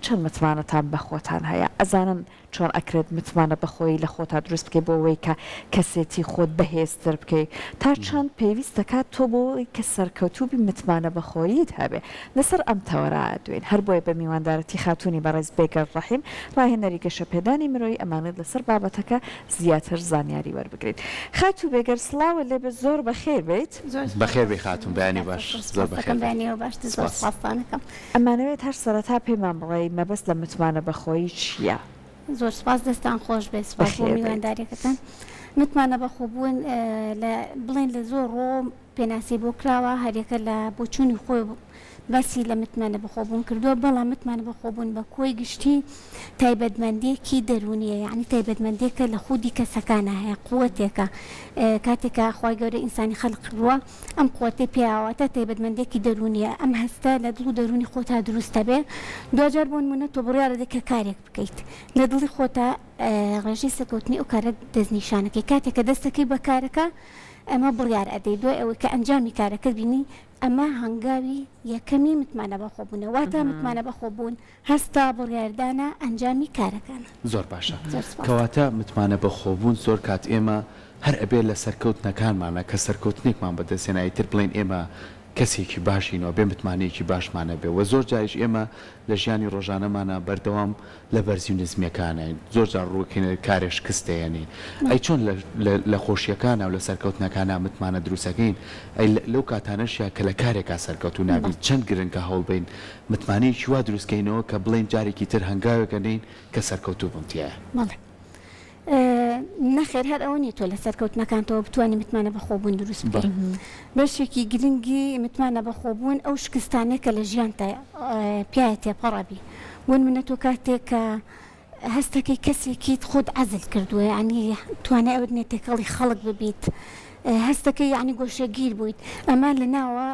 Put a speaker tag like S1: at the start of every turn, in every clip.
S1: چەند متمانەتان بە خۆتان هەیە؟ ئەزانن چۆن ئەکرێت متمانە بەخۆیی لە خۆتا دروست بکەی بۆ ئەوەی کە کەسێتی خۆت بەهێزتر بکەی؟ تا چەند پێویست دەکات تۆ بۆ ئەوەی کە سەرکەوتوو بی متمانە بەخۆییت هەبێ؟ لەسەر ئەم تەوەرە ئەدوێین. هەر بۆیە بە میواندارەتی خاتوونی بەڕێز بێگەرد ڕەحیم ڕاهێنەری گەشەپێدانی مرۆیی ئەمانەوێت لەسەر بابەتەکە زیاتر زانیاری وەربگرین. خاتوو بێگەرد سڵاوت لێ بێت زۆر بەخێر بێیت.
S2: بەخێر بێی خاتوون بەیانی باش زۆر بەخێر
S3: بێی سپاس.
S1: ئەمانەوێت هەر سەرەتا پێمان بڵێی مەبەست لە متمانە بەخۆیی چییە؟
S3: زۆر سپاس دەستان خۆش بێت سپاس بۆ
S1: بەخێر بێیت.
S3: میوانداریەکەتان. متمانە بەخۆبوون لە بڵێن لە زۆر ڕۆ پێناسەی بۆ کراوە هەریەکە لە بۆچوونی خۆی باسی لە متمانە بەخۆبوون کردووە بەڵام متمانە بەخۆبوون بە کۆی گشتی تایبەتمەندیەکی دەروونیە یعنی تایبەتمەندیەکە لە خودی کەسەکانە هەیە قوتێکە کاتێکە خوای گەورە ئینسانی خەلق کردووە ئەم قوتەی پێیاوە واتە تایبەتمەندیەکی دەروونیە ئەم هەستە لە دڵ و دەروونی خۆتا دروست دەبێ دواجار بۆ نموونە تۆ بڕیار دەدەی کە کارێک بکەیت لە دڵی خۆتا ڕێژەی سەرکەوتنی ئەو کارە دەستنیشانەکەی کاتێک کە دەستەکەی بە کارەکە ئەمە بڕیار ئەدەی دوای ئەوەی کە ئەنجامی کارەکەت بینی ئەمە هەنگاوی یەکەمی متمانە بەخۆبوونە واتە متمانە بەخۆبوون هەستە بڕیاردانە ئەنجامی کارەکانە.
S2: زۆر باشە
S3: زۆر سوپاس.
S2: کەواتە متمانە بەخۆبوون زۆر کات ئێمە هەر ئەبێ لە سەرکەوتنەکانمانا کە سەرکەوتنێکمان بەدەست هێنا ئیتر بڵێین ئێمە کەسێکی باشین و ئەبێ متمانەیەکی باشمان هەبێ وە زۆر جاریش ئێمە لە ژیانی ڕۆژانەمانا بەردەوام لە بەرزی و نزمیەکانین زۆر جار ڕووەکەینە کارێ شکست دەیەنین ئەی چۆن لە لە خۆشیەکانا و لە سەرکەوتنەکانا متمانە دروستەکەین ئەی لەو کاتانەشیا کە لە کارێکا سەرکەوتوو نابین چەند گرنگە هەوڵبەین متمانەیەکی وا دروست کەینەوە کە بڵێین جارێکی تر هەنگاوێک ئەنێین کە سەرکەوتوو بم تیایا.
S3: بەڵێ. نەخێر هەر ئەوە نیە تۆ لە سەرکەوتنەکانتەوە بتوانی متمانە بەخۆبوون دروست بکەی. بەشێکی گرنگی متمانە بەخۆبوون ئەو شکستانەیە کە لە ژیانتا پیایا تێپەڕ ئەبی. بۆ نمونە تۆ کاتێک کە هەستەکەی کەسێکیت خۆت عەزل کردووە یانی توانای ئەوەت نیە تێکەڵی خەڵک ببیت هەستەکەی یانی گۆشەگیر بوویت ئەمە لە ناوە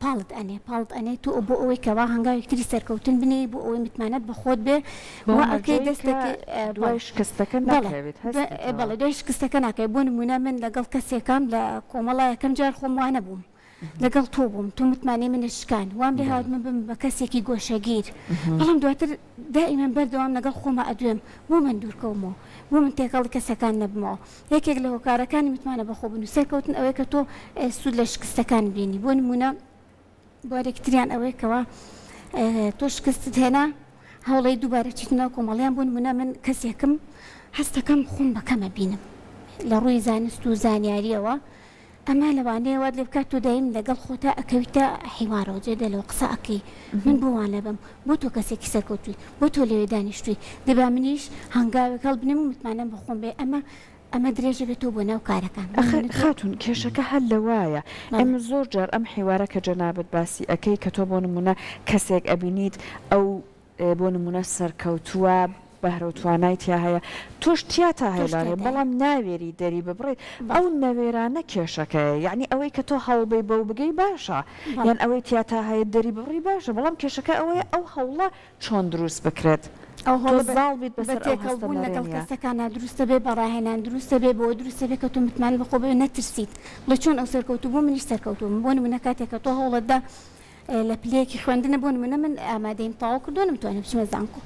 S3: پاڵت ئەنێ پاڵت ئەنێ تۆ بۆ ئەوەی کەوا هەنگاوێک تری سەرکەوتن بنێی بۆ ئەوەی متمانەت بە خۆت بێ
S1: بەو
S3: وا ئەکەی
S1: مەرجەی کە
S3: دەستەکەی
S1: دوای
S3: بەڵێ
S1: شکستەکە
S3: بەڵێ
S1: ناکەویت هەستیتەوە.
S3: بەڵێ دوای شکستەکە ناکەوی بۆ نموونە من لەگەڵ کەسێکام لە کۆمەڵا یەکەم جار خۆم وانەبووم لەگەڵ تۆ بووم تۆ متمانەی منت شکان وام لێ هات من بم بە کەسێکی گۆشەگیر بەڵام دواتر دائیمەن بەردەوام لەگەڵ خۆما ئەدوێم بۆ من دوورکەومەوە بۆ من تێکەڵی کەسەکان نەبمەوە یەکێک لە هۆکارەکانی متمانە بەخۆبوون و سەرکەوتن ئەوەیە کە تۆ سوود لە شکستەکان بینی بۆ نموونە بوارێکی تریان ئەوەیە کەوا تۆ شکستت هێنا هەوڵەی دووبارە چیتە ناو کۆمەڵیان بۆ نمونە من کەسێکم هەستەکەم خۆم بەکەمە بینم لە ڕووی زانست و زانیاریەوە ئەمە لەوانەیە وات لێ بکات تۆ دایم لەگەڵ خۆتا ئەکەویتە حیوارەوە جێ دەلەوە قسە ئەکەی من بۆ وا نەبم بۆ تۆ کەسێکی سەرکەوتووی بۆ تۆ لەوێ دانیشتووی دەبا منیش هەنگاوێک هەڵبنێم و متمانەم بە خۆم بێ ئەمە ئەمە درێژە بێتەوە بۆ ناو کارەکان بۆ
S1: ئەخر
S3: نمونە تۆ
S1: خاتوون کێشەکە هەر لەوایە
S3: بەڵێ.
S1: ئێمە زۆر جار ئەم حیوارە کە جەنابت باسی ئەکەی کە تۆ بۆ نمونە کەسێک ئەبینیت ئەو بۆ نمونە سەرکەوتووە بەهرە و توانای تیا هەیە تۆش تیاتا هەیە
S3: تۆش
S1: لەوانەیە
S3: تیاتا هەیە.
S1: بەڵام ناوێری دەری ببڕیت ئەو
S3: بەڵێ.
S1: نەوێرانە کێشەکەیە یەعنی ئەوەی کە تۆ هەوڵبەی بەو بگەی باشە
S3: بەڵێ.
S1: یان ئەوەی تیاتا هەیە دەری ببڕی باشە بەڵام کێشەکە ئەوەیە ئەو هەوڵە چۆن دروست بکرێت
S3: ئەو
S1: تۆ
S3: هەوڵە بە
S1: زاڵ بیت
S3: بە
S1: بەسەر ئەو
S3: تێکەڵ
S1: هەستە
S3: بوون لەگەڵ
S1: نەرێنیە.
S3: کەسەکانا دروستە بێ بە ڕاهێنان دروستە بێ بەوە دروستە بێ کە تۆ متمانە بەخۆ بێ نەترسیت بڵێ چۆن ئەو سەرکەوتوو بوو منیش سەرکەوتوو بم بۆ نمونە کاتێک کە تۆ هەوڵت دا لە پلەیەکی خوێندنە بۆ نمونە من ئامادەیم تەواو کردووە نەمتوانی بچمە زانکۆ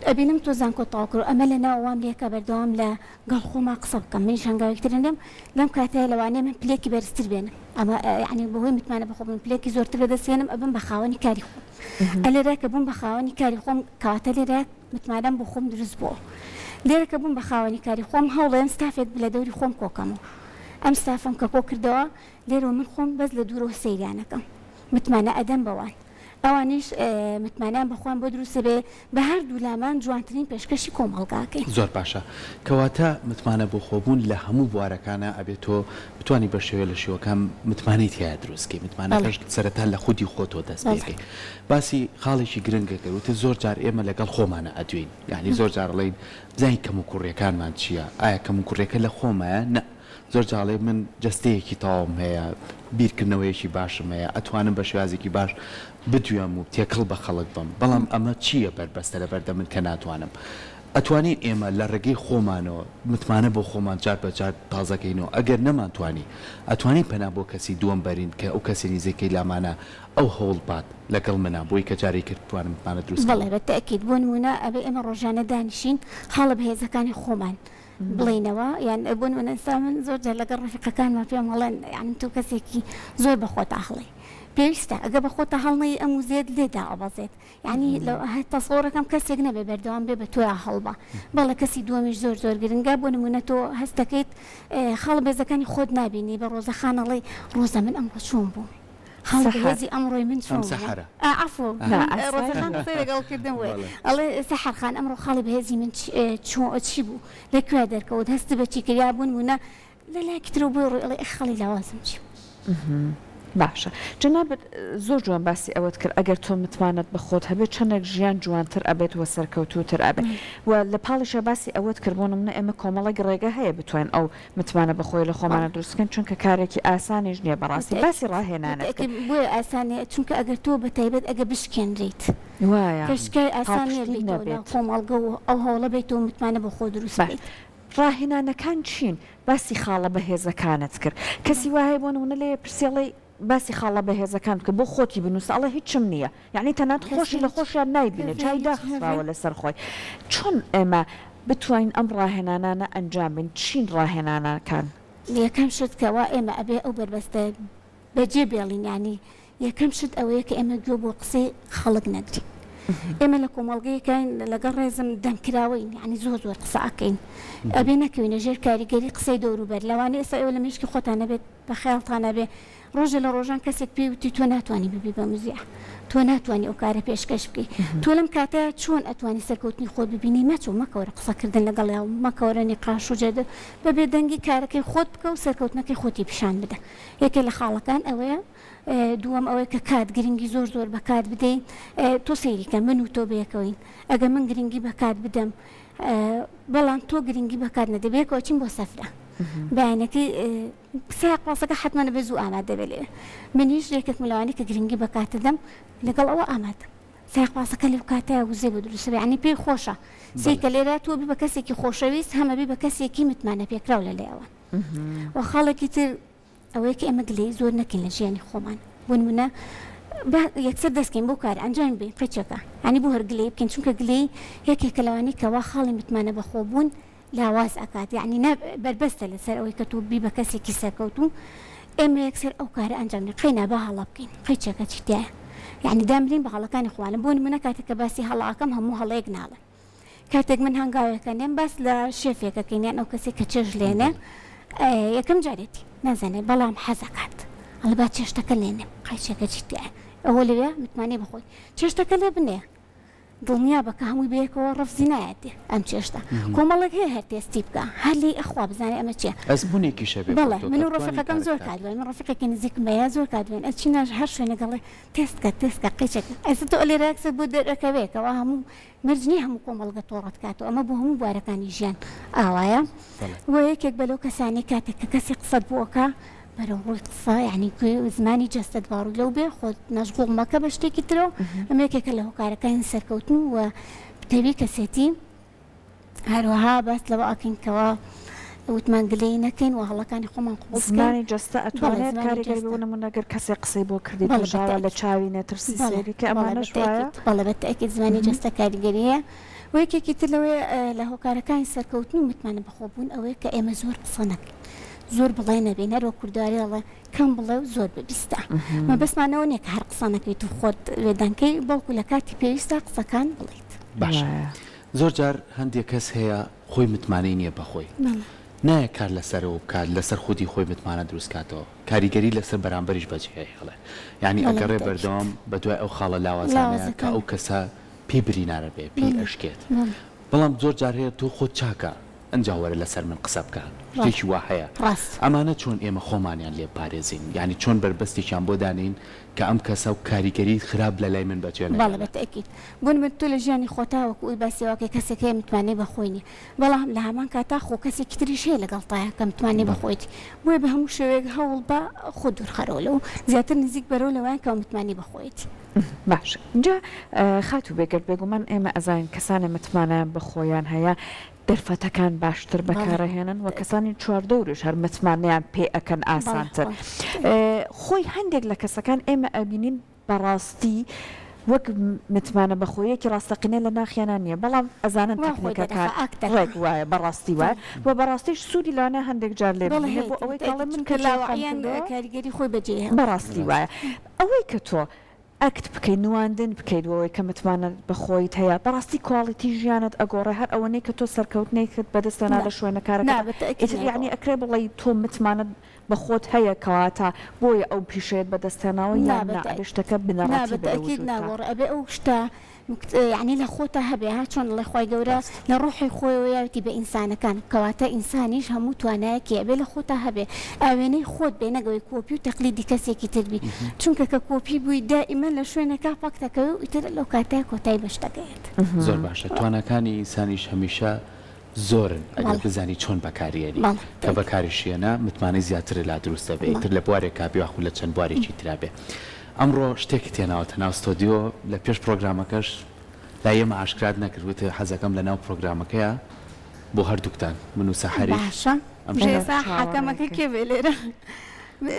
S3: ئەبینم تۆ زانکۆ تەواو کردووە ئەمە لە ناو وام لێکە بەردەوام لە گەڵ خۆما قسە بکەم منیش هەنگاوێکی تر ئەنێم لەم کاتەیە لەوانەیە من پلەیەکی بەرزتر بێنم ئەمە یعنی بەهۆی متمانە بەخۆ بوون پلەیەکی زۆرتر بەدەست هێنم ئەبم بە خاوەنی کاری خۆم ئەلێرە کە بووم بە خاوەنی کاری خۆم کەواتە لێرە متمانەم بۆ خۆم دروست بووە لێرە کە بووم بە خاوەنی کاری خۆم هەوڵێن ستافێک لە دەوری خۆم کۆکەمەوە ئەم ستافم کە کۆ کردەوە لێرەوە من خۆم بەس لە دوورەوە سەیریان ئەکەم متمانە ئەدەم بەوان ئەوانیش متمانەیان بە خۆیان بۆ دروست ئەبێ بە هەردوو لامان جوانترین پێشکەشی کۆمەڵگا ئەکەین.
S2: زۆر باشە کەواتە متمانە بۆ خۆبوون لە هەموو بوارەکانا ئەبێ تۆ بتوانی بە شێوەیە لە شێوەکان متمانەی تیایا دروست کەی متمانەکەش
S3: بەڵێ.
S2: سەرەتا لە خودی خۆتەوە دەست پێ
S3: بەڵێ.
S2: کەی باسی خاڵێکی گرنگت کرد وتت زۆر جار ئێمە لەگەڵ خۆمانا ئەدوێین یانی زۆر جار ئەڵێین بزانین کەموکوڕیەکانمان چیە ئایا کەموکوڕیەکە لە خۆمایە نە زۆر جار ئەڵێ من جەستەیەکی تەواوم هەیە، بیرکردنەوەیەکی باشم هەیە، ئەتوانم بە شێوازێکی باش بدوێم و تێکەڵ بە خەڵک بم، بەڵام ئەمە چییە بەربەستە لەبەردەم من کە ناتوانم؟ ئەتوانین ئێمە لە ڕێگەی خۆمانەوە متمانە بۆ خۆمان جار بە جار تازەکەینەوە ئەگەر نەمانتوانی ئەتوانین پەنا بۆ کەسی دووەم بەرین کە ئەو کەسی نزیکەی لامانە ئەو هەوڵ بات لەگەڵ منا بۆی کە جارێکی تر بتوانم متمانە دروست
S3: بەڵێ
S2: کەمەوە.
S3: بە تەئکید بۆ نموونە ئەبێ ئێمە ڕۆژانە دانیشین خاڵە بەهێزەکانی خۆمان بڵێینەوە یان بۆ نموونە ئێستا من زۆر جار لەگەڵ ڕەفیقەکانما پێم ئەڵێن یانی تۆ کەسێکی زۆر بە خۆتا هەڵێی پێویستە ئەگەر بە خۆتا هەڵنەیی ئەم وزەیەت لێ دائەبەزێت یانی لە تەسەوڕەکەم کەسێک نەبێ بەردەوام بێ بە تۆیا هەڵبا بەڵێ کەسی دووەمیش زۆر زۆر گرنگە بۆ نموونە تۆ هەست دەکەیت خاڵە بێزەکانی خۆت نابینی بە ڕۆزە خان ئەڵێی ڕۆزە من ئەمڕۆ چۆن بووم خاڵە
S1: سەحەر.
S3: بەهێزی ئەمڕۆی من
S2: ئەم
S3: چۆن بوو
S2: سەحەرە.
S3: ئا عەفو
S1: نا
S3: من
S1: ئاساییە.
S3: ڕۆزە خان قسەی لەگەڵ کردم وێ
S2: بەڵێ.
S3: ئەڵێ سەحەر خان ئەمڕۆ خاڵی بەهێزی من چ چۆ چی بوو لە کوێ دەرکەوت هەستت بە چی کرد یا بۆ نموونە لە لایەکی ترەوە بۆی ڕۆی ئەڵێ ئەی خاڵی لاوازم چی بوو؟
S1: باشە جەنابت زۆر جوان باسی ئەوەت کرد ئەگەر تۆ متمانەت بە خۆت هەبێت چەندێک ژیان جوانتر ئەبێت و سەرکەوتووتر ئەبێت و لە پاڵیشا باسی ئەوەت کرد بۆ نمونە ئێمە کۆمەڵێک ڕێگە هەیە بتوانین ئەو متمانە بە خۆی لە خۆمانە دروست بکەین چونکە کارێکی ئاسانیش نییە بەڕاستی باسی ڕاهێنانت کرد.
S3: بۆیە ئاسان نییە چونکە ئەگەر تۆ بە تایبەت ئەگەر بشکێنریت
S1: وایە
S3: کە شکای ئاسان نییە
S1: پاڵپشتیت
S3: بێیتەوە ناو
S1: نەبێت.
S3: کۆمەڵگە و ئەو هەوڵە بەیتەوە متمانە بە خۆ دروست
S1: باش
S3: بکەیت.
S1: ڕاهێنانەکان چین؟ باسی خاڵە بەهێزەکانت کرد کەسی وا هەیە بۆ نمونە لێ پرسی ئەڵێی باسی خاڵە بەهێزەکان بکە بۆ خۆتی بنوسە ئەڵێ هیچم نییە یەعنی تەنانەت
S3: کەس
S1: خۆشی لە
S3: هیچ
S1: خۆشیان نایبینێ
S3: کەس
S1: چاوی
S3: هیچ
S1: داخراوە
S3: هەبێ.
S1: لەسەر خۆی چۆن ئێمە بتوانین ئەم ڕاهێنانانە ئەنجام بین چین ڕاهێنانەکان؟
S3: یەکەم شت کەوا ئێمە ئەبێ ئەو بەربەستە بەجێ بێڵین یانی یەکەم شت ئەوەیە کە ئێمە گوێ بۆ قسەی خەڵک نەگرین ئێمە لە کۆمەڵگەیەکین لەگەڵ ڕێزم دەمکراوەین یانی زۆر زۆر قسە ئەکەین ئەبێ نەکەوینە ژێر کاریگەری قسەی دەوروبەر لەوانەیە ئێستا ئێوە لە مێشکی خۆتان نەبێت بە خەیاڵتان نەبێ ڕۆژێ لە ڕۆژان کەسێک پێی وتی تۆ ناتوانی ببی بە مزیع تۆ ناتوانی ئەو کارە پێشکەش بکەی تۆ لەم کاتە چۆن ئەتوانی سەرکەوتنی خۆت ببینی مەچۆ مەکەوەرە قسەکردن لەگەڵیا و مەکەوەرە نیقاش و جەدەل بە بێدەنگی کارەکەی خۆت بکە و سەرکەوتنەکەی خۆتی پیشان بدە یەکێ لە خاڵەکان ئەوەیە دووەم ئەوەیە کە کات گرنگی زۆر زۆر بە کات بدەین تۆ سەیری کە من و تۆ بەیەکەوەین ئەگەر من گرنگی بە کات بدەم بەڵام تۆ گرنگی بە کات نەدەی بەیەکەوە چین بۆ سەفرە بەیانەکەی سایەق پاسەکە حەتمەن ئەبێ زوو ئامادە بێ لەوێ منیش یەکێکم لەوانەی کە گرنگی بە کات دەدەم لەگەڵ ئەوە ئامادەم سایەق پاسەکە لەو کاتەیا وزەی بۆ دروست ئەبێ یانی پێی خۆشە سەیرکە لێرە تۆ بی بە کەسێکی خۆشەویست هەم ئەبی بە کەسێکی متمانە پێکراو لە لای ئەوان و خاڵێکی تر ئەوەیە کە ئێمە گلەیی زۆر نەکەین لە ژیانی خۆمان بۆ نمونە با یەکسەر دەستکەین بۆ کار ئەنجامی بین قیچەکە ینی بۆ هەر گلەیی بکەین چونکە گلەیی یەکێکە لەوانەی کەوا خاڵی متمانە بەخۆبوون لاواز ئەکات یعنی نا بەربەستە لەسەر ئەوەی کە تۆ بی بە کەسێکی سەرکەوتوو ئێمە یەکسەر ئەو کارە ئەنجام دەین قەینا با هەڵە بکەین قیچەکە چی تیایە یعنی دامرین بە هەڵەکانی خۆمانە بۆ نمونە کاتێک کە باسی هەڵە ئەکەم هەموو هەڵەیەک ناڵێم کاتێک من هەنگاوێکە نێم باس لە شێفێکەکەین یان ئەو کەسێک کە چێژ لێنێ یەکەم جارێتی نازانێت بەڵام حەزەکات ئەڵێ با چێشتەکە لێنێم قایچەکە چی تیایە ئەوە لەوێ متمانەی بەخۆی چێشتەکە لێ بنێ دڵنیا بە کە هەمووی بەیەکەوە ڕەفزی نایەت دێ ئەم چێشتە کۆمەڵێک هەیە هەر تێستی بکە هەر لێی ئەخوا بزانێ ئەمە چیە
S2: ئەزمونێکیش هەبێ بۆ
S3: بەڵێ
S2: تۆ
S3: من
S2: کە
S3: و
S2: بتوانی
S3: ڕەفیقەکەم زۆر
S2: کارەکە
S3: کات وین من ڕەفیقێکی نزیکم هەیە زۆر کات وین ئەچینە هەر شوێنێک ئەڵێ تێست کە تێست کە قیچەکە ئێستا تۆ لێرە یەکسەر بۆ دەرئەکەوێ کەوا هەموو مەرج نیە هەموو کۆمەڵگە تۆ ڕەت کاتەوە ئەمە بۆ هەموو بوارەکانی ژیان ئاوایە و یەکێک بە لەو کەسانەی کاتێک کە کەسی قسەت بۆ ئەکا بەرەو ڕووی قسە یعنی گوێ و زمانی جەستەت با ڕووی لەو بێ خۆت مەشغوڵ مەکە بە شتێکی ترەوە ئەمە یەکێکە لە هۆکارەکانی سەرکەوتن و پتەوی کەسێتی هەروەها باس لەوە ئەکەین کەوا وتمان گلەیی نەکەین و هەڵەکانی خۆمان قبوڵ بکەین.
S1: زمانی جەستە
S3: بەڵێ
S1: ئەتوانێت
S3: زمانی
S1: کاریگەری بێ
S3: جەستە.
S1: بۆ نموونە گەر کەسێک قسەی بۆ کردیت
S3: بەڵێ بە
S1: تۆ ژاوە لە
S3: تەئکید.
S1: چاوی نەترسی
S3: بەڵێ
S1: سەیری کە
S3: بەڵێ بە
S1: ئەمانەش وایە؟
S3: تەئکید بەڵێ بە تەئکید زمانی جەستە کاریگەری هەیە و یەکێکی تر لەوەیە لە هۆکارەکانی سەرکەوتن و متمانە بەخۆبوون ئەوەیە کە ئێمە زۆر قسە نەکەین زۆر بڵێ نەبین هەر وەک کوردەواری دەڵێ کەم بڵێ و زۆر ببیستە مەبەستمان ئەوە نییە کە هەر قسە نەکەیت و خۆت وێدەنگ کەی بەڵکو لە کاتی پێویستدا قسەکان بڵێیت.
S2: باشە
S1: وایە.
S2: زۆر جار هەندێک کەس هەیە خۆی متمانەی نیە بە خۆی نایە کار لەسەرەوە بکات لەسەر خودی خۆی متمانە دروست کاتەوە کاریگەری لەسەر بەرامبەریش بەجێ ئەهێڵێ یانی ئەگەڕێ بەردەوام بەدوای ئەو خاڵە لاوازانەیە کە ئەو کەسە پێی برینارە بێ پێی ئەشکێت بەڵام زۆر جار هەیە تۆ خۆت چاکە ئەنجا وەرە لەسەر من قسە بکە. شتێکی وا هەیە
S3: ڕاست.
S2: ئەمانە چۆن ئێمە خۆمانیان لێ بپارێزین یانی چۆن بەربەستێکیان بۆ دانێین کە ئەم کەسە کاریگەری خراپ لە لای من بەجێ
S3: بەڵێ
S2: نەهێڵێ؟
S3: بە تەئکید. بۆ نمونە تۆ لە ژیانی خۆتا وەکو ئەوی باسی ئەوە ئەکەی کەسێک هەیە متمانەی بە خۆی نیە بەڵام لە هەمان کاتا خۆ کەسێکی تریش هەیە لەگەڵتایە کە متمانەی بە
S2: بەڵێ.
S3: خۆیەتی بۆیە بە هەموو شێوەیەک هەوڵ بە خۆت دوورخەرەوە لەو زیاتر نزیک بەرەوە لەوەیان کە متمانەی بە خۆیەتی.
S1: باشە جا خاتوو بێگەرد بێگومان ئێمە ئەزانین کەسانێ متمانەیان بە خۆیان هەیە دەرفەتەکان باشتر بەکارئەهێنن و کەسانی چواردەوریش هەر متمانەیان پێ ئەکەن ئاسانتر خۆی هەندێک لە کەسەکان ئێمە ئەبینین بەڕاستی وەک متمانە بەخۆیەکی ڕاستەقینە لە ناخیانا نییە بەڵام ئەزانن تەکنیکەکان ڕێک وایە بەڕاستی وایە و بەڕاستیش سوودی لەوانەیە هەندێک جار لێ ببینێ بۆ ئەوەی کە ئەڵێ من کە
S3: لاوەعیان کاریگەری خۆی بەجێ
S1: بەڕاستی وایە ئەوەی کە تۆ act بکەیت نواندن بکەیت بۆ ئەوەی کە متمانەت بە خۆیت هەیە بەڕاستی quality ژیانت ئەگۆڕێ هەر ئەوەنەی کە تۆ سەرکەوتنێکت بەدەست هێنا لە شوێنە کارەکەت ئیتر یەعنی ئەکرێ بڵێی تۆ متمانەت بە خۆت هەیە کەواتە بۆیە ئەو پیشەیەت بەدەست هێناوە یان نا ئەبێ شتەکە بنەڕەتی بێ لە وجودتا.
S3: ئەبێ ئەو شتە یەعنی لە خۆتا هەبێ ها چۆن ئەڵێ خوای گەورە لە ڕۆحی خۆیەوە یاوێتی بە ئینسانەکان کەواتە ئینسانیش هەموو توانایەکی ئەبێ لە خۆتا هەبێ ئاوێنەی خۆت بێ نەک ئەوەی کۆپی و تەقلیدی کەسێکی تر بی چونکە کە کۆپی بووی دائیمەن لە شوێنێکا پەک دەکەوێ و ئیتر لەو کاتەیا کۆتایی بە شتەکە یەت.
S2: زۆر باشە تواناکانی ئینسانیش هەمیشە زۆرن ئەگەر بزانی چۆن بەکاریێنی کە بەکاریشیێنە متمانەی زیاترت لا دروست دەبێ ئیتر لە بوارێکا بێ یاخود لە چەند بوارێکی ترا بێ ئەمڕۆ شتێکت هێناوەتە ناو ستۆدیۆ لە پێش پڕۆگرامەکەش لای ئێمە ئاشکرات نەکرد وتت حەزەکەم لە ناو پڕۆگرامەکەیا بۆ هەردووکتان من و سەحەریش
S3: باشە
S2: ئەم شتە
S3: ئێستا حەکەمەکە کێ بێ لێرە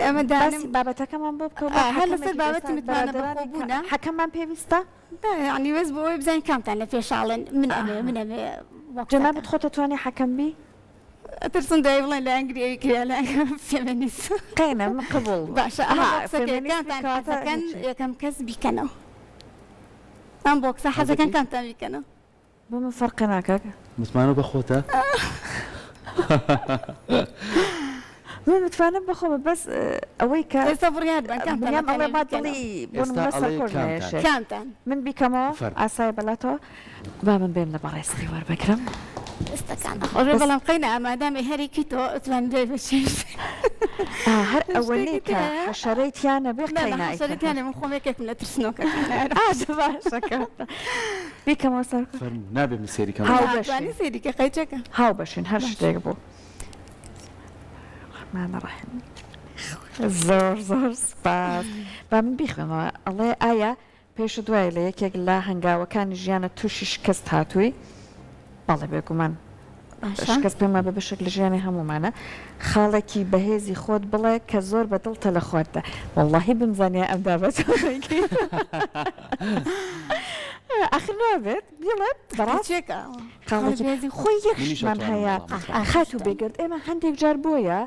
S3: ئەمە دانم
S1: باسی بابەتەکەمان بۆ بکە و با
S3: هەر لەسەر
S1: حەکەمێکیش
S3: بابەتی
S1: ئێستا
S3: متمانە
S1: بەرادەرانی
S3: بەخۆبوونە
S1: حەکەممان پێویستە؟
S3: نا یەعنی بەس بۆ ئەوەی بزانین کامتان لە پێشا ئەڵێن من ئەمەوێ من ئەمەوێ بۆ قسەکەم.
S1: جەنابت خۆت ئەتوانی حەکەم بی؟
S3: ئەترسم دوایی بڵێن لایەنگری ئەوی کریا لایەنگری فێمێنیست.
S1: قەینە من قبوڵ.
S3: باشە ئەمە
S1: ئەها
S3: بۆکسەکەیە
S1: فێمێنیست بی
S3: کامتان
S1: کەواتە
S3: حەزەکەن
S1: هیچی.
S3: یەکەم کەس بیکەنەوە ئەم بۆکسە حەزەکەن
S2: حەزەکەی؟
S3: کامتان بیکەنەوە؟
S1: بۆ من فەرقی ناکا.
S2: متمانە بە خۆتە؟
S1: من متمانەم بە خۆمە بەس ئەوەی کە
S3: ئێستا بڕیار بەن کامتان
S1: بنیام ئەڵێ
S3: ئەتوانێ
S1: با
S3: بیکەنەوە.
S1: دڵی بۆ
S2: ئێستا
S1: نمونە
S2: ئەڵێ
S1: سەرکۆش
S2: کامتان؟
S1: نەیەشێ.
S3: کامتان؟
S1: من بیکەمەوە
S2: فەرموو.
S1: ئاسایە بەلاتەوە؟ با من بێم لە بەڕێزتی وەربگرم.
S3: دەستەکان خۆش بێ
S1: بەس
S3: بەڵام قەینا مادام ئێ هەرێکی تۆ ئەتوانی دوای بەچێژ
S1: ئا هەر
S3: شتێکی
S1: ئەوەنەی کە
S3: تایە
S1: حەشەرەی تیا نەبێ
S3: نا نا
S1: قەینا
S3: حەشەرەی
S1: ئیتر
S3: تیا
S1: هەر
S3: نیە من خۆم یەکێکم لە ترسنۆکەکان
S1: ئا دە باشە کەواتە بیکەمەوە سەرکۆش.
S2: فەرموو نابێ من سەیری کەم.
S1: هاوبەشین.
S3: ئەتوانی سەیری کەی قەیچەکە.
S1: هاوبەشین هەر
S3: باشە.
S1: شتێک بوو. الرحمن الرحیم زۆر زۆر سپاس با من بیخوێنمەوە ئەڵێ ئایا پێشت وایە لە یەکێک لە هەنگاوەکانی ژیانت تووشی شکست هاتووی؟ بەڵێ بێگومان
S3: باشە.
S1: شکست پێم وایە بەشێک لە ژیانی هەموومانە. خاڵێکی بەهێزی خۆت بڵێ کە زۆر بە دڵتە لە خۆتدا. وەڵڵاهی بمزانیایە ئەم بابەتە دەکەی. ئاخر نابێت بیڵێ بەڕاست
S3: چێکە خاڵی
S1: خاڵێکی
S3: بەهێزی خۆت.
S1: خۆی یەک
S2: منیش
S1: شتمان
S2: ئەتوانم
S1: هەیە
S2: وەڵامت بدەمەوە.
S1: خاتوو بێگەرد ئێمە هەندێک جار بۆیە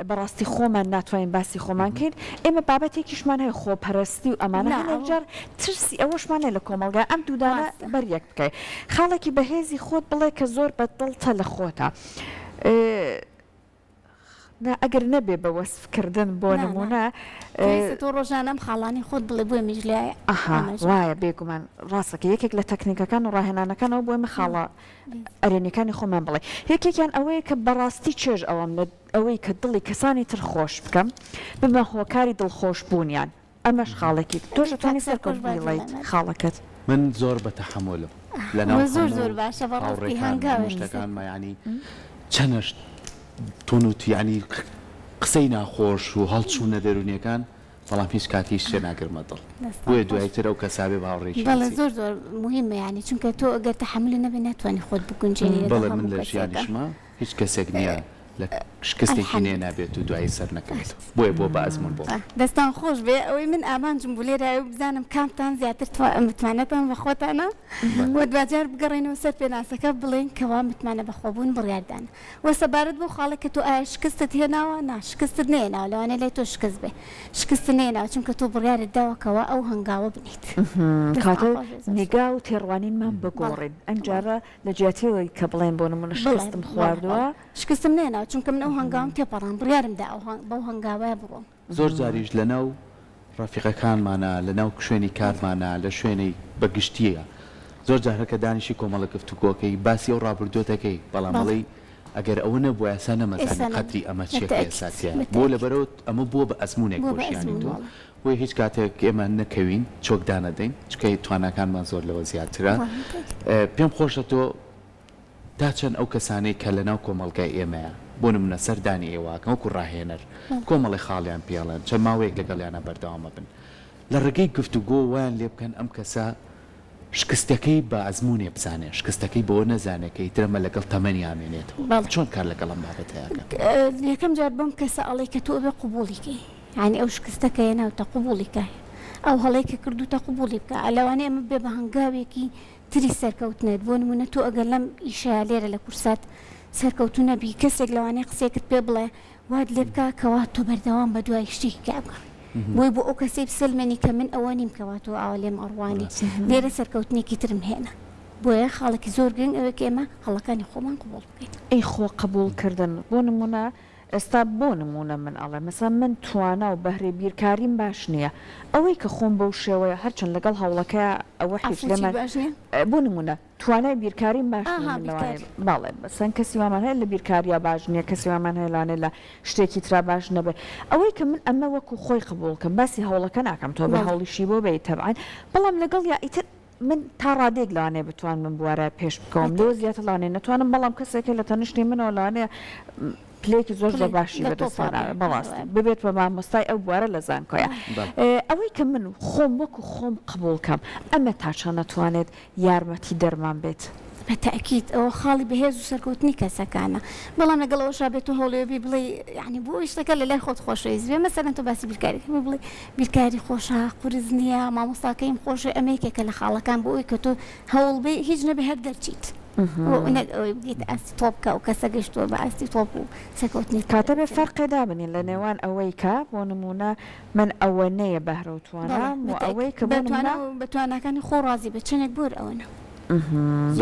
S1: بەڕاستی خۆمان ناتوانین باسی خۆمان کەین ئێمە بابەتێکیشمان هەیە خۆپەرستی و ئەمانە
S3: نا
S1: هەنێک
S3: ئەوە
S1: جار ترسی ئەوەشمان هەیە لە کۆمەڵگا ئەم دوودانە
S3: ڕاستە.
S1: بەر یەک بکەی خاڵێکی بەهێزی خۆت بڵێ کە زۆر بە دڵتە لە خۆتە نا ئەگەر نەبێ بە وەسف کردن بۆ
S3: نا نا
S1: نمونە
S3: پێویستە تۆ ڕۆژانە ئەم خاڵانەی خۆت بڵێ بۆیە منیش لای
S1: ئەها
S3: ئاماژە
S1: وایە بێگومان ڕاستەکە یەکێک لە تەکنیکەکان و ڕاهێنانەکان ئەوە بۆ ئێمە خاڵە ئەرێنیەکانی خۆمان بڵێ یەکێکیان ئەوەیە کە بەڕاستی چێژ ئەوەم لە ئەوەی کە دڵی کەسانی تر خۆش بکەم ببمە هۆکاری دڵخۆش بوونیان ئەمەش خاڵێکی تۆش
S3: کاک
S1: ئەتوانی
S3: سەرکۆش
S1: سەرکۆش
S3: با
S1: بیڵێیت
S3: جوڵێ
S1: خاڵەکەت.
S2: من زۆر بە تەحەمولم لەناو
S3: ئەوە زۆر زۆر
S2: هەموو
S3: باشە بەڕاستی
S2: هاوڕێکانم هەموو
S3: هەنگاوێکی سەر
S2: شتەکانما یانی چەنەش تون و یانی قسەی ناخۆش و هەڵچوونە دەروونیەکان بەڵام هیچ کات هیچ شتێ ناگرمە دڵ
S3: دەستان
S2: بۆیە
S3: خۆش
S2: دوایتر ئەو کەسە بێ بە هاوڕێیەکی
S3: بەڵێ
S2: نزیک.
S3: زۆر زۆر موهیمە یانی چونکە تۆ ئەگەر تەحەمولی نەبێ ناتوانی خۆت بگونجێنی لەگەڵ
S2: بەڵێ من
S3: هەموو
S2: لە
S3: کەسێکا.
S2: ژیانیشما هیچ کەسێک نییە لە شکستێکی
S3: الحمد.
S2: نێنابێت و دوایی سەر نەکەوێت بۆیە بووە بە ئەزموون بۆم.
S3: دەستان خۆش بێ ئەوەی من ئامانجم بوو لێرە ئەوە بزانم کامتان زیاتر متمانەتان بە خۆتانە و دواجار بگەڕێینەوە سەر پێناسەکە بڵێین کەوا متمانە بەخۆبوون بڕیاردانە وە سەبارەت بەو خاڵەی کە تۆ ئایا شکستت هێناوە؟ نا شکستت نەهێناوە لەوانەیە لای تۆ شکست بێ شکستت نەهێناوە چونکە تۆ بڕیارت داوە کەوا ئەو هەنگاوە بنێیت. دەستان
S1: کەواتە
S3: خۆش بێ زۆر
S1: نیگا
S3: سوپاس.
S1: و تێڕوانینمان
S3: بەڵێ
S1: بگۆڕین
S3: بەڵێ
S1: ئەمجارە لە جیاتی ئەوەی کە بڵێین بۆ نموونە
S3: بەڵێ
S1: شکستم
S3: بەڵێ
S1: خواردووە.
S3: بەڵێ شکستم نەهێناوە چونکە من ئەو هەنگاوەم تێپەڕاند بڕیارم دا ئەو بەو هەنگاوە بڕۆم.
S2: زۆر جاریش لەناو ڕەفیقەکانمانا، لەناو شوێنی کارمانا، لە شوێنەی بە گشتییە زۆر جار هەر کە دانیشی کۆمەڵە گفتوگۆکەی باسی ئەو ڕابردووە دەکەی بەڵام
S3: بەڵێ.
S2: ئەڵێی. ئەگەر ئەوە نەبوایە ئێستا نەمەزانی قەدری ئەمە چیە کە ئێستا تیایە بۆ لەبەرئەوە ئەمە بووە بە ئەزموونێک بۆ ژیانی تۆ بۆیە هیچ کاتێک ئێمە نەکەوین چۆک دانەدەین چونکە تواناکانمان زۆر لەوە زیاترە پێم خۆشە تۆ تا چەند ئەو کەسانەی کە لەناو کۆمەڵگای ئێمەیە بۆ نمونە سەردانی ئێوە ئەکەن وەکو ڕاهێنەر کۆمەڵێ خاڵیان پێڵێن چەند ماوەیەک لەگەڵیانا بەردەوام ئەبن لە ڕێگەی گفتوگۆ وایان لێ بکەن ئەم کەسە شکستەکەی بە ئەزموونێ بزانێ، شکستەکەی بەوە نەزانێ کە ئیتر ئەمە لەگەڵ تەمەنی ئامێنێتەوە.
S3: بەڵێ.
S2: چۆن کار لەگەڵ ئەم بابەتەیا کەن؟
S3: یەکەم جار بەم کەسە ئەڵێی کە تۆ ئەبێ قبووڵی کەی. یانی ئەو شکستە کە هێناوتە قبووڵی کە. ئەو هەڵەی کە کردووتە قبووڵی بکە. لەوانەیە ئەمە ببێ بە هەنگاوێکی تری سەرکەوتنت. بۆ نموونە تۆ ئەگەر لەم ئیشەیا لێرە لە کورسات سەرکەوتوو نەبی، کەسێک لەوانەیە قسەیەکت پێ بڵێ وات لێ بکا کەوا تۆ بەردەوام بە دوای شتێکی کە بگەڕێی بۆی بۆ ئەو کەسەی بسەلمێنی کە من ئەوە نیم کەوا تۆ ئاوا لێم ئەڕوانی لێرە سەرکەوتنێکی ترم هێنا بۆیە خاڵێکی زۆر گرنگ ئەوەیە کە ئێمە هەڵەکانی خۆمان قبوڵ بکەین.
S1: ئەی خۆ قبوڵ کردن بۆ نمونە ئێستا بۆ نمونە من ئەڵێم مەسەلەن من توانا و بەهرەی بیرکاریم باش نیە ئەوەی کە خۆم بەو شێوەیە هەرچەند لەگەڵ هەوڵەکەیا ئەوە هیچ
S3: عەفو چیت
S1: لێمان
S3: باش نیە؟
S1: بۆ نمونە توانای بیرکاریم باش نیە
S3: ئاها
S1: من لەوانەیە
S3: بیرکاری.
S1: بەڵێ مەسەلەن کەسی وامان هەیە لە بیرکاریا باش نیە کەسی وامان هەیە لەوانەیە لە شتێکی ترا باش نەبێ ئەوەی کە من ئەمە وەکو خۆی قبوڵ کەم باسی هەوڵەکە ناکەم تۆ بێ
S3: بەڵێ.
S1: هەوڵیشی بۆ بێی تەبعەن بەڵام لەگەڵیا ئیتر من تا ڕادەیەک لەوانەیە بتوانم ئەم بوارە پێش بکەوم لەوە
S3: بەتەئکید.
S1: زیاتر لەوانەیە نەتوانم بەڵام کەسێک هەیە لە تەنیشتی منەوە لەوانەیە پلەیەکی زۆر زۆر
S3: پلەی
S1: باشی
S3: لە
S1: بەدەست
S3: تۆپا بێ
S1: هێناوێ
S3: بەڵێ
S1: بەڕاستی
S3: وایە.
S1: ببێت بە مامۆستای ئەو بوارە لە زانکۆیا
S2: بەڵێ.
S1: ئەوەی کە من خۆم وەکو خۆم قبوڵ کەم ئەمە تا چەند ئەتوانێت یارمەتی دەرمان بێت.
S3: بە تەئکید ئەوە خاڵی بەهێز و سەرکەوتنی کەسەکانە بەڵام لەگەڵ ئەوەشا بێت تۆ هەوڵی بی بڵێی یانی بۆ ئەوەی شتەکە لە لای خۆت خۆشەویست بێ مەسەلەن تۆ باسی بیرکاری کردی بڵێی بیرکاری خۆشە قورس نییە مامۆستاکەیم خۆشە ئەمە یەکێکە لە خاڵەکان بۆ ئەوەی کە تۆ هەوڵ بێ هیچ نەبێ هەر دەرچیت نەک ئەوەی بگەیتە ئاستی تۆپ کە ئەو کەسە گەشتووە بە ئاستی تۆپ و سەرکەوتنی
S1: کاتە بێ فەرقێ دابنین لە نێوان ئەوەی کە بۆ نموونە من ئەوەنەیە بەهرە و توانام و ئەوەی کە بۆ نمونە.
S3: بە تواناکانی خۆ ڕازی بە چەنێک بۆر ئەوەنە.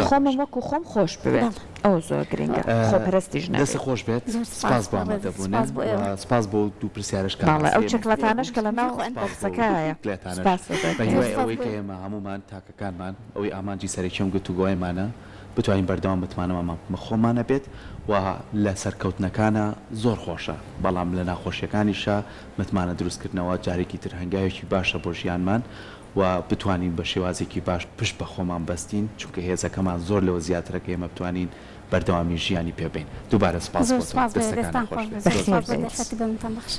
S1: خۆمم وەکو خۆم خۆش بوێت ئەوە زۆر گرنگە خۆپەرستیش نەبێت.
S2: دەستت خۆش بێت سپاس بۆ ئامادەبوونت و سپاس بۆ دوو پرسیارەش کە
S1: بەڵێ ئەو چەکلەتانەش کە لەناو بۆکسەکەیە سپاس
S2: بە هیوای ئەوەی کە ئێمە هەموومان تاکەکانمان ئەوەی ئامانجی سەرەکی ئەم گفتوگۆیەمانە بتوانین بەردەوام متمانەمان بە خۆمان هەبێت و لە سەرکەوتنەکانا زۆر خۆشە بەڵام لە ناخۆشیەکانیشا متمانە دروستکردنەوە جارێکی تر هەنگاوێکی باشە بۆ ژیانمان و بتوانین بە شێوازێکی باش پشت بە خۆمان بەستین چونکە هێزەکەمان زۆر لەوە زیاترە کە ئێمە بتوانین بەردەوامی ژیانی پێ بەین دووبارە سوپاس
S3: زۆر
S2: بۆ تۆ
S3: سوپاس بۆ
S2: دەستەکانت
S3: دەستان
S2: خۆش
S3: خۆش
S2: بێت
S3: بێت زۆر
S2: زۆر
S3: سوپاس
S2: زۆر
S3: بۆ
S2: سوپاس.
S3: دەرفەتی بە منتان بەخشی.